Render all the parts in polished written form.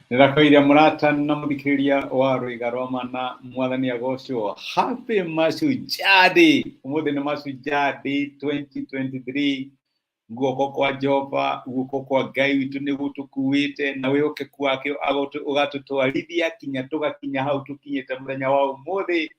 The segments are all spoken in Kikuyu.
Nĩndakũire mũrata na mũthikĩrĩria wa Rwĩga rwa Mana, mwathani agocwo. Happy Mashujaa Day. Ũmũthĩ nĩ Mashujaa Day 2023. Guoko kwa Jehova, guoko kwa Ngai witũ nĩ gũtũkuĩte na wĩhokeku wake ũgatũtwarithia kinya tũgakinya hau tũkinyĩte mũthenya wa ũmũthĩ.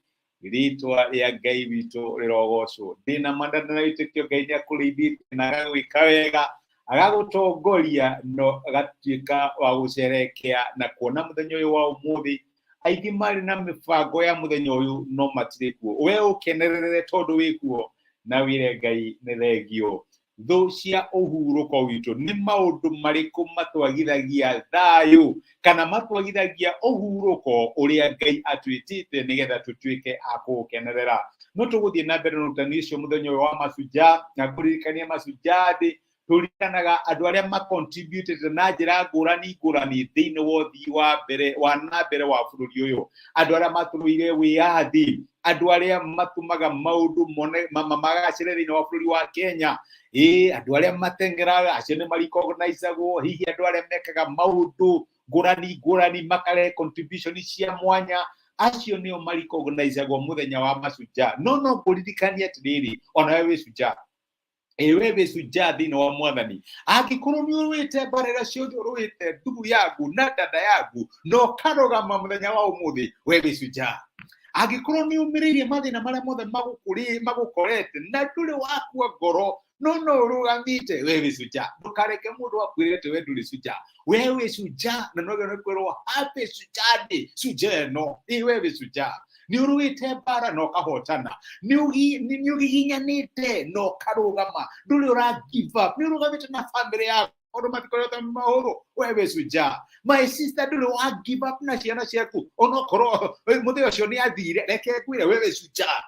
Rĩtwa rĩa Ngai witũ rĩrogocwo. Ndĩna ma na wĩtĩkio Ngai nĩ akũrĩithĩtie na agagwĩka wega, agagũtongoria no agatuĩka wa gũcerekea na kuona mũthenya ũyũ wa ũmũthĩ. Aingĩ marĩ na mĩbango ya mũthenya ũyũ no matirĩ kuo. We ũkenerere tondũ wĩ kuo na wĩre Ngai nĩ thengio. Thũ cia ũhurũko witũ nĩ maũndũ marĩkũ matwagithagia thayũ kana matwagithagia ũhurũko ũrĩa Ngai atwĩtĩte nĩgetha tũtuĩke a kũũkenerera. No tũgũthiĩ na mbere na ũrutani ũcio mũthenya ũyũ wa Mashujaa, na kũririkania Mashujaa Day, tũririkanaga andũ arĩa macontributĩte na njĩra ngũrani ngũrani thĩinĩ wa ũthii wa mbere wa na mbere wa bũrũri ũyũ, andũ arĩa matũrũire wĩyathi, andũ arĩa matũmaga maũndũ mone magacĩre thĩinĩ wa bũrũri wa Kenya, ĩĩ andũ arĩa mateng'eraga acio nĩ marecognizagwo, hihi andũ arĩa mekaga maũndũ ngũrani ngũrani makarehe contribution cia mwanya, acio nĩo marecognizagwo mũthenya wa Mashujaa. No no ngũririkanie atĩrĩrĩ, ona we wĩ shujaa, ĩ we wĩ shujaa thĩinĩ wa mwathani, angĩkorwo nĩ ũrũĩte mbara iria ciothe ũrũĩte ndugu yaku na dada yaku na ũkarũgama mũthenya wa ũmũthĩ, we wĩ shujaa. Angĩkorwo nĩ ũmĩrĩirie mathĩna marĩa mothe magũkorete na ndũrĩ wakua ngoro, no no ũrũgamĩte, we wĩ shujaa. Ndũkareke mũndũ akwĩre atĩ we ndũrĩ shujaa. We wĩ shujaa, na no wagĩrĩirwo nĩ kwĩrwo happy shujaa day, shujaa ĩno, ĩ we wĩ shujaa. Nĩ ũrũĩte mbara na ũkahotana, nĩ ũgiginyanĩte na ũkarũgama, ndũrĩ ũra give up, nĩ ũrũgamĩte na famĩlĩ yaku maũndũ matikoretwo me mahũthũ, we wĩ shujaa. My sister, ndũrĩ wa give up na ciana ciaku, onokorwo mũthenya ũcio nĩ athire, reke ngwĩre we wĩ shujaa,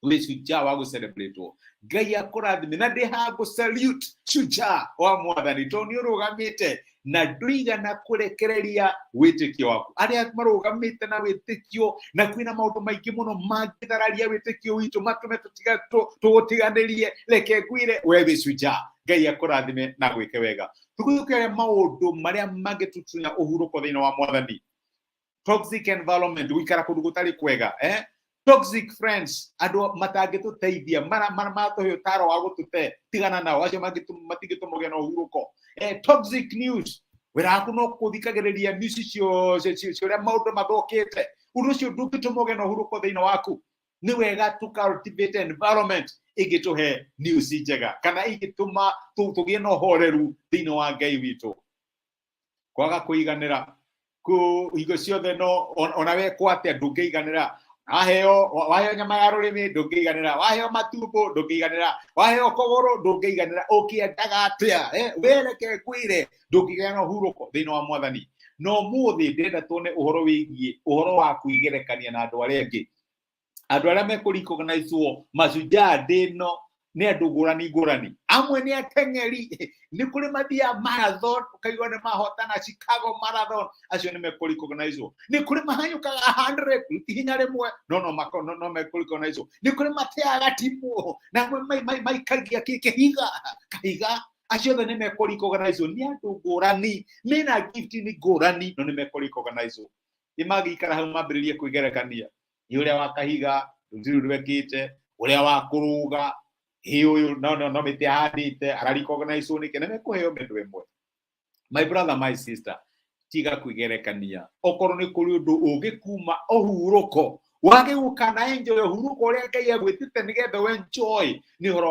wĩ shujaa wa gũcelebrate. Ngai akũrathime na ndĩ haha gũ salute shujaa wa mwathani tondũ nĩ ũrũgamĩte na ndũigana kũrekereria wĩtĩkio waku. Arĩa marũgamĩte na wĩtĩkio, na kwĩna maũndũ maingĩ mũno mangĩthararia wĩtĩkio witũ matũme tũũtiganĩrie, reke ngwĩre we wĩ shujaa. Ngai akũrathime na gwĩke wega. Tũgũkĩoya maũndũ marĩa mangĩtũtunya ũhurũko thĩinĩ wa mwathani. Toxic environment, gũikara kũndũ gũtarĩ kwega, eh? Toxic friends, andũ matangĩtũteithia, maratũhe ũtaro wa gũtũte, tigana nao, acio matingĩtũma ũgĩe na ũhurũko. Toxic news, wĩra waku no kũthikagĩrĩria news ciothe cia ũrĩa maũndũ mathũkĩte, ũndũ ũcio ndũngĩtũma ũgĩe na ũhurũko thĩinĩ waku. Nĩ wega tũ cultivate environment ĩngĩtũhe news njega kana ĩngĩtũma tũgĩe na ũhoreru thĩinĩ wa Ngai witũ. Kwaga kũiganĩra ku hingo ciothe, no ona wekwo atĩa ndũngĩiganĩra. Waheo, waheo nyama ya rũrĩmĩ ndũngĩiganĩra, waheo matumbo ndũngĩiganĩra, waheo kũgũrũ ndũngĩiganĩra, ũkĩendaga atĩa? Wereke ngwĩre ndũngĩgĩa na ũhurũko thĩinĩ wa mwathani. No ũmũthĩ ndĩrenda tuone ũhoro wĩgiĩ ũhoro wa kwĩgerekania na andũ arĩa angĩ. Andũ arĩa mekũrecognizwo Mashujaa Day ĩno nĩ andũ ngũrani ngũrani. Amwe nĩ ateng'eri, nĩ kũrĩ mathiaga marathon, ũkaigua nĩ mahotana Chicago Marathon, acio nĩ mekũrecognizwo. Nĩ kũrĩ mahanyũkaga 100 ihinya rĩmwe, no mekũrecognizwo. Nĩ kũrĩ mateaga timu na amwe maikagia kĩhiga kahiga, acio othe nĩ mekũrecognizwo. Nĩ andũ ngũrani mena gift nĩ ngũrani, no nĩ mekũrecognizwo. Nĩ mangĩikara hau mambĩrĩrie kwĩgerekania, nĩ ũrĩa wa kahiga rũtirĩ rwekĩte, ũrĩa wa kũrũga, ĩ ũyũ no mĩtĩ ahandĩte ararecognizwo nĩkĩ, na mekũheo mendo ĩmwe. My brother, my sister, tiga kwĩgerekania. Okorwo nĩ kũrĩ ũndũ ũngĩkuma ũhurũko wage gũkana enjoy ũhurũko ũrĩa Ngai agwĩtĩte nĩgetha we enjoy, nĩ ũhoro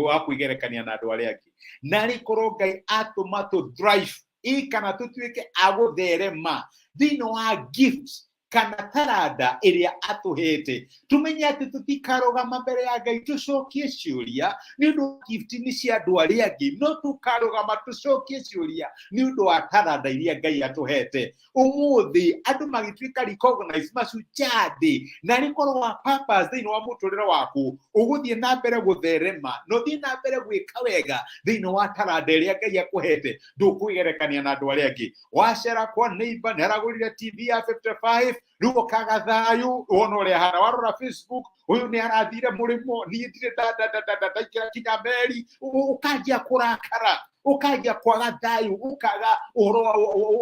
wa kwĩgerekania na andũ arĩa angĩ. Na rĩkorwo Ngai atũma tũ thrive ĩ kana tũtuĩke a gũtherema thĩinĩ wa gifts kana taranda ĩrĩa atũhete, tũmenye atĩ tũtikarũgama mbere ya Ngai tũcokie ciũria nĩ ũndũ wa gift nĩ cia andũ arĩa angĩ, no tũkarũgama tũcokie ciũria nĩ ũndũ wa taranda iria Ngai atũhete. Ũmũthĩ andũ magĩtuĩka recognize Mashujaa Day, na rĩkorwo wa purpose thĩinĩ wa mũtũrĩre waku, ũgũthiĩ na mbere gũtherema na ũthiĩ na mbere gwĩka wega thĩinĩ wa taranda ĩrĩa Ngai akũhete. Ndũkwĩgerekania na andũ arĩa angĩ. Wacera kwa neighbor nĩ aragũrire TV ya 55, rĩu ũkaga thayũ wona ũrĩa ahana. Warora Facebook, ũyũ nĩ arathire mũrĩmo, niĩ ndirĩ ndaingĩra kinya meri, ũkanjia kũrakara. Ũkanjia kwaga thayũ, ũkaga ũhoro wa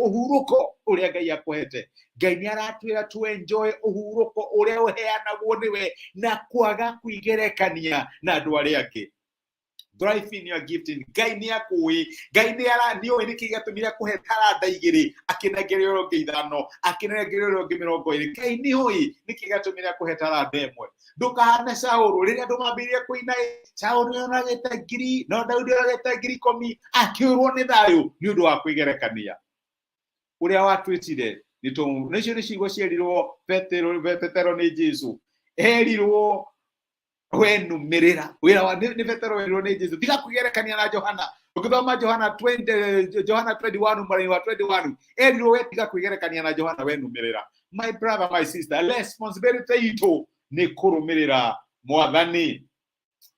ũhurũko ũrĩa Ngai akũhete. Ngai nĩ aratwĩra tu enjoy ũhurũko ũrĩa ũheanagwo nĩwe na kwaga kwĩgerekania na andũ arĩa angĩ. Thrive in your gifting. Ngai nĩ akũĩ, Ngai nĩ ara nĩ oĩ nĩkĩ gĩatũmire akũhe taranda 2, akĩnengere ũrĩa ũngĩ 5, akĩnengere ũrĩa ũngĩ 20. Ngai nĩ oĩ nĩkĩ gĩatũmire akũhe taranda 1. Ndũkahane Saũlũ rĩrĩa andũ mambĩrĩirie kũina, Saũlũ nĩoragĩte 1000 no Daudi oragĩte 10,000, akĩũrwo nĩ thayũ nĩ ũndũ wa kwĩgerekania. Ũrĩa watwĩtire nĩcio nĩ ciugo cierirwo Petero nĩ Jesũ. Erirwo we nũmĩrĩra wĩra wa nĩ Petero werirwo nĩ Jesũ, tiga kwĩgerekania na Johana. Ũngĩthoma Johana 20, Johana 21 mũraini wa 21, erirwo we tiga kwĩgerekania na Johana, we nũmĩrĩra. My brother, my sister, responsibility itũ nĩ kũrũmĩrĩra Mwathani.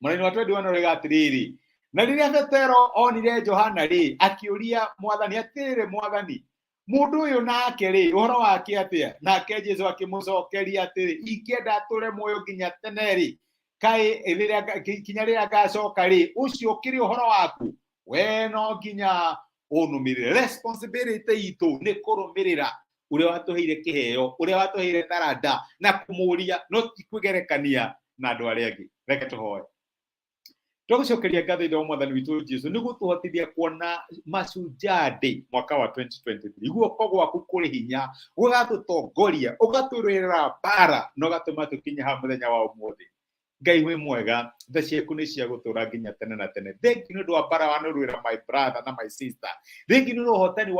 Mũraini wa 21 ũroiga atĩrĩrĩ, na rĩrĩa Petero onire Johana rĩ, akĩũria Mwathani atĩrĩrĩ, Mwathani, mũndũ ũyũ nake rĩ, ũhoro wake atĩa? Nake Jesũ akĩmũcokeria atĩrĩ, ingĩenda atũre muoyo nginya tene rĩ, kaĩ kinya rĩrĩa ngacoka rĩ, ũcio ũkĩrĩ ũhoro waku? We no nginya ũnũmĩrĩre. Responsibility itũ nĩ kũrũmĩrĩra ũrĩa watũheire kĩheo, ũrĩa watũheire taranda, na kũmũria, no ti kwĩgerekania na andũ arĩa angĩ. Reke tũhoe. Twagũcokeria ngatho ithe wa Mwathani witũ Jesũ nĩ gũtũhotithia kuona Mashujaa Day mwaka wa 2023. Guoko gwaku kũrĩ hinya, gũgatũtongoria, ũgatũrũĩrĩra mbara na ũgatũma tũkinye haha mũthenya wa ũmũthĩ. Ngai wĩ mwega, tha ciaku nĩ cia gũtũra nginya tene na tene. Thengi nĩ ũndũ wa mbara wanũrũĩra my brother na my sister. Thengi nĩ ũndũ wa ũhotani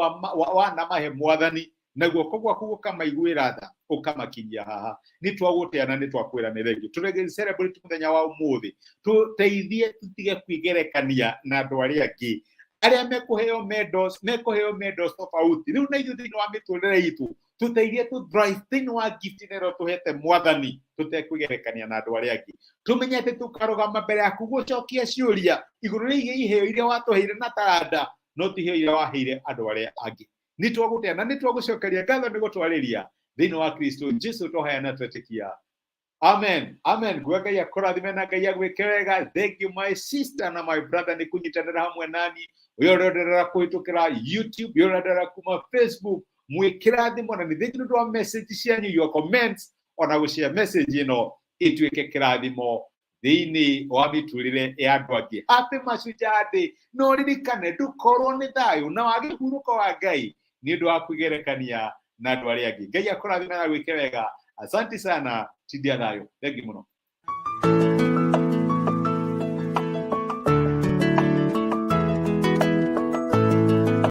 wanamahe Mwathani, na guoko gwaku gũkamaiguĩra tha, ũkamakinyia haha. Nĩ twagũtĩa na nĩ twakwĩra nĩ thengi. Tũrege celebrate mũthenya wa ũmũthĩ, tũteithie tũtige kwĩgerekania na andũ arĩa angĩ arĩa mekũheo medals, mekũheo medals tofauti. Rĩu na ithuĩ thĩinĩ wa mĩtũrĩre itũ tũteithie tũ thrive thĩinĩ wa gift ĩrĩa tũhete Mwathani, tũtekwĩgerekania na andũ arĩa angĩ. Tũmenye atĩ tũkarũgama mbere yaku gũcokia ciũria igũrũ rĩgiĩ iheo iria watũheire na taranda, no ti iheo iria waheire andũ arĩa angĩ. Nĩ twagũtĩa na nĩ twagũcokeria ngatho nĩ gũtwarĩria thĩinĩ wa Kristo Jesu twaheana twetĩkia. Amen. Amen. Nguga Ngai akũrathime na Ngai agwĩke wega. Thank you my sister na my brother nĩ kũnyitanĩra hamwe nani. Ũyũ ũrenderera kũhĩtũkĩra YouTube, ũyũ ũrenderera kuma Facebook, mwĩkĩra thimũ na nĩ thank you nĩ ũndũ wa message cianyu, your comments, ona gũshare message ĩno ĩtuĩke kĩrathimo thĩinĩ wa mĩtũrĩre ya andũ angĩ. Happy Mashujaa Day. No ririkane ndũkorwo nĩ thayũ na wage ũhurũko wa Ngai nĩ ũndũ wa kwĩgerekania na andũ arĩa angĩ. Ngai akũrathime na agwĩke wega. Asante sana, tindia thayũ. Thank you mũno.